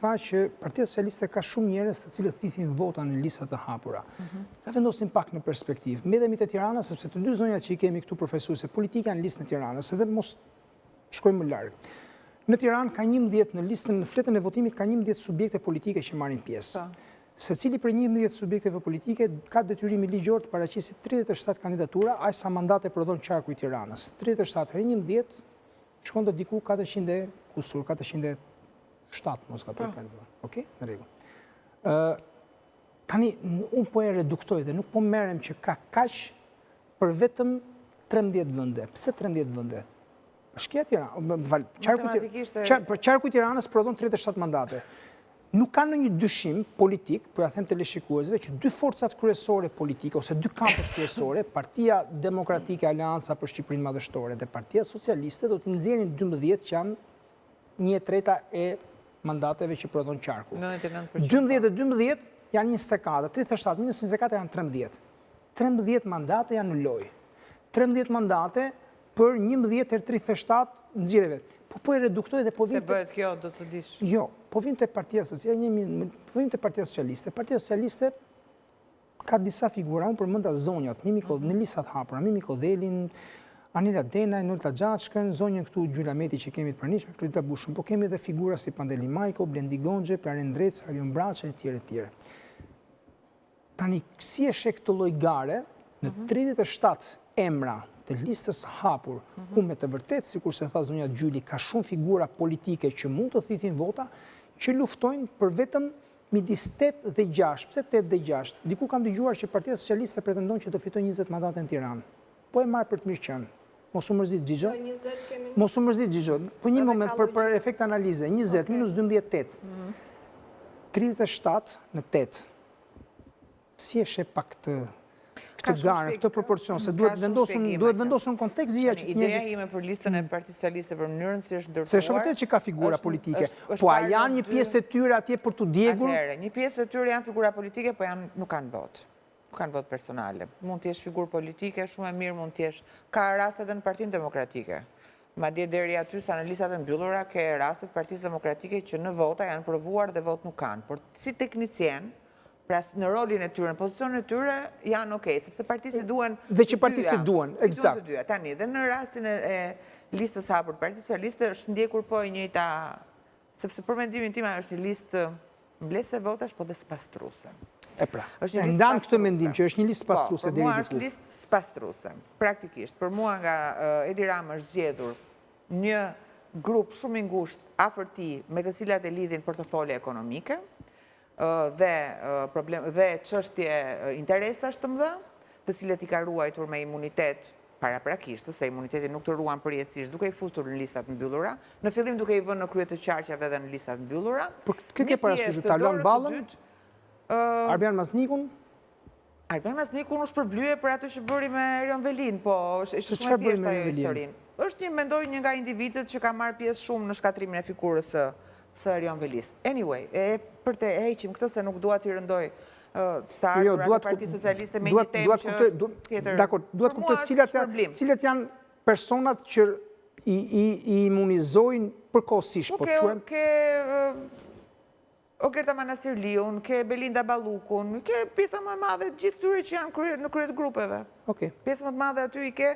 tha që Partia Socialiste ka shumë njerëz të cilët thithin vota në lista të hapura. Mhm. Ta vendosim pak në perspektivë. Mbetemi te Tirana sepse të dy zonjat që i kemi këtu përfaqësuese politike janë në listën e Tiranës, edhe mos shkojmë më larg. Në Tiranë ka 11 në listën në fletën e votimit ka 11 subjekte politike që marrin pjesë. Po. Secili prej 11 subjekteve politike ka detyrimin ligjor të paraqesi 37 kandidatura, aq sa mandate prodhon qarku i Tiranës. 37 herë 11 shkon te diku 400 e kusur, 407 mos gaboj po. kanë. Okej, në rregull. Ë tani unë po e reduktoj dhe nuk po merrem që ka kaq për vetëm 13 vende. Pse 13 vende? Bashkia e Tiranës, më fal, qarku i qarku i Tiranës prodhon 37 mandate. Nuk ka ndonjë dyshim politik, po ja them teleshikuesve, që dy forcat kryesore politike, ose dy kampet kryesore, Partia Demokratike Aleanca për Shqipërinë Madhështore dhe Partia Socialiste, do t'i nxjerrin 12 që janë 1/3 e mandateve që prodhon qarku. 12 dhe 12 janë 24, 37 minus 24 janë 13. 13 mandate janë në lojë. 13 mandate për 11 herë 37 nxirre vetë. Po po e reduktoj dhe po vim... Se bëhet kjo, do të dish. Jo, po vim te Partia Socialiste, po vim te Partia Socialiste. Partia Socialiste ka disa figura, unë përmenda zonjat, Mimi Kodheli, në listat e hapura, Mimi Kodhelin, Anila Denaj, Nolta Xhaçkën, zonjën këtu Gjylameti që kemi të pranishme, Klodita Bushën, po kemi dhe figura si Pandeli Majko, Blendi Gonxhe, Plarent Ndreca, Arion Braçe, e tjerë, e tjerë. Tani, si e sheh këtë lloj gare në 37 emra të listës së hapur, ku me të vërtetë, sikurse tha zonja Gjyli, ka shumë figura politike që mund të thithin vota, që luftojnë për vetëm midis 8 dhe 6. Pse 8 dhe 6? Diku kam dëgjuar që Partia Socialiste pretendon që do fitojë 20 mandate në Tiranë. Po e marr për të mirëqenë. Mos u mërzit Xhixho. Mos u mërzit Xhixho. Po një moment për për efekt analize, 20 minus 12 8. 37 në 8. Si e sheh pak këtë këtë garë, këtë proporcion, se duhet vendosur duhet vendosur në kontekst gjëja që Ideja ime për listën e mm. Partisë Socialiste për mënyrën si është ndërtuar. Se është vërtet që ka figura politike. Po a janë një pjesë e tyre atje për t'u djegur? Atëherë, një pjesë e tyre janë figura politike, po janë nuk kanë votë. Nuk kanë votë personale. Mund të jesh figurë politike, shumë e mirë mund të jesh. Ka raste edhe në Partinë Demokratike. Madje deri aty sa në listat e mbyllura ke raste të Partisë Demokratike që në vota janë provuar dhe votë nuk kanë. Por si teknicien, pra në rolin e tyre, në pozicionin e tyre janë okay, sepse partisë i duhen dhe që partisë i duhen, eksakt. Të dyja. Tani dhe në rastin e, e listës së hapur të Partisë Socialiste është ndjekur po e njëjta Sepse për mendimin tim ajo është një listë mbledhëse votash, po dhe spastruese. E pra, e ndan këtë mendim që është një listë po, spastruese deri diku. Për mua është listë spastruese, praktikisht. Për mua nga Edi Rama është zgjedhur një grup shumë i ngushtë afër tij me të cilat e lidhin portofole ekonomike dhe problem dhe çështje interesash të mëdha, të cilët i ka ruajtur me imunitet paraprakisht, se imuniteti nuk të ruan përjetësisht duke i futur në lista të mbyllura, në fillim duke i vënë në krye të qarqeve dhe në lista të mbyllura. Por kë ke parasysh, Taulant Ballën? Arbjan Maznikun? Arbjan Maznikun u shpërblye për atë që bëri me Erion Velinë, po është shumë e thjeshtë ajo histori. Është një mendoj një nga individët që ka marrë pjesë shumë në shkatërrimin e figurës së së Erion Velisë. Anyway, e për të heqim këtë se nuk dua t'i rëndoj të jo, ardhurat e Partisë Socialiste me një temë që është tjetër. Dakord, dua të kuptoj cilat janë cilat janë personat që i i i imunizojnë përkohësisht, po, po quajmë. Ke Ogerta Manastirliun, ke Belinda Ballukun, ke pjesa më e madhe të gjithë këtyre që janë krye, në krye të grupeve. Okej. Pjesa më të madhe aty i ke,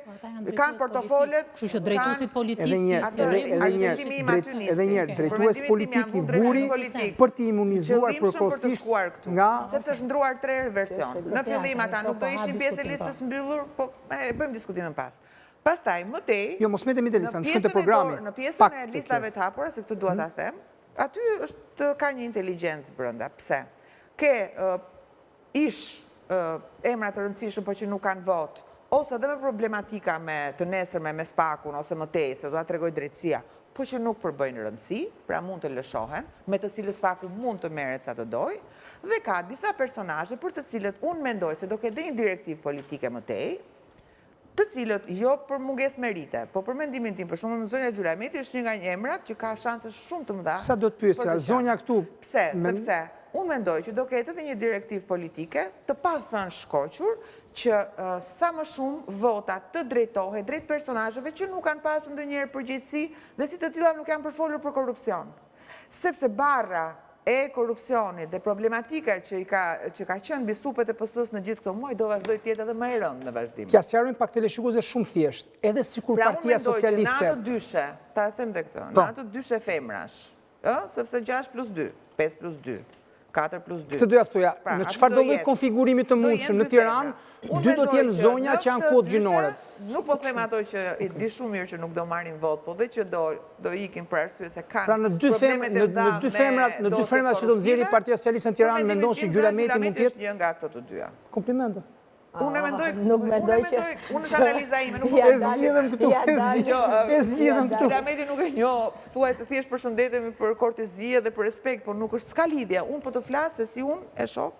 kanë portofolet, Kështu që drejtuesit politikë si edhe një herë, edhe një herë, drejtues politik i vuri për t'i imunizuar përkohësisht nga sepse është ndërruar tre herë version. Në fillim ata nuk do ishin pjesë e listës mbyllur, po e bëjmë diskutimin pas. Pastaj, më tej, Jo, mos mbetemi te lista, në shkojmë te programi. Në pjesën e listave të hapura, se këtë dua ta mhm. them, Aty është ka një inteligjencë brenda. Pse? Ke ish emra të rëndësishëm po që nuk kanë votë, ose edhe me problematika me të nesërme me SPAK-un ose më tej, se do ta tregojë drejtësia, po që nuk përbëjnë rëndësi, pra mund të lëshohen, me të cilët SPAK-u mund të merret sa të dojë, dhe ka disa personazhe për të cilët unë mendoj se do ketë dhe një direktivë politike më tej, të cilët jo për mungesë merite, po për mendimin tim, për shembull zonja Gjylameti është një nga emrat që ka shanse shumë të mëdha. Sa do të pyesja, zonja këtu? Pse? Sepse unë mendoj që do ketë edhe një direktivë politike të pathënë shkoqur që sa më shumë vota të drejtohet drejt personazheve që nuk kanë pasur ndonjëherë përgjegjësi dhe si të tilla nuk janë përfolur për korrupsion. Sepse barra e. e korrupsionit dhe problematika që i ka që ka qenë mbi supet e PS-së në gjithë këto muaj do vazhdojë të jetë edhe më e rëndë në vazhdim. T'ia sqarojmë pak teleshikuesve shumë thjesht, edhe sikur Pra unë Partia mendoj që në Socialiste ato dyshe, ta them dhe këtë, në Po. ato dyshe femrash, ë, sepse 6 plus 2, 5 plus 2, 4 plus 2. Këtë doja të thoja, Pra, në aty çfarë do do lloj jetë. konfigurimi të Do mundshëm jenë në dy Tiranë, femra. Unë dy do të mendoj jenë që zonja në që janë këtë kuotë dyshe, gjinore. Nuk po them ato që i di shumë mirë që nuk do marrin votë, po dhe që do do ikin për arsye se kanë Pra në dy problemet e në, në mëdha dy me femrat, në dy dosjet femrat që do nxjerrë korruptive. Partia Socialiste në Për Tiranë, mendimin mendon se tim, Gjylameti mund të jetë është një nga këto të dyja. Komplimente. Unë e mendoj, Nuk unë e mendoj që mendoj, unë është analiza ime, nuk Ja E po zgjidhëm këtu, Ja e dalë. zgjidhëm, e zgjidhëm këtu. Gjylameti nuk e njoh, thuaj se thjesht përshëndetemi për kortezi dhe për respekt, por nuk është s'ka lidhje. Unë po të flas se si unë e shoh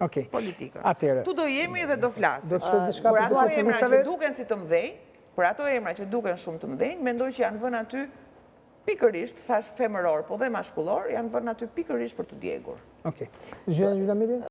Okej. politikën. Atëherë. Tu do jemi dhe do flasim. Do të shoh diçka Por për ato duke emra listave? që duken si të mëdhenj, por ato emra që duken shumë të mëdhenj, mendoj që janë vënë aty pikërisht, thash femëror, po dhe mashkullor, janë vënë aty pikërisht për të djegur. Okej. Gjylameti?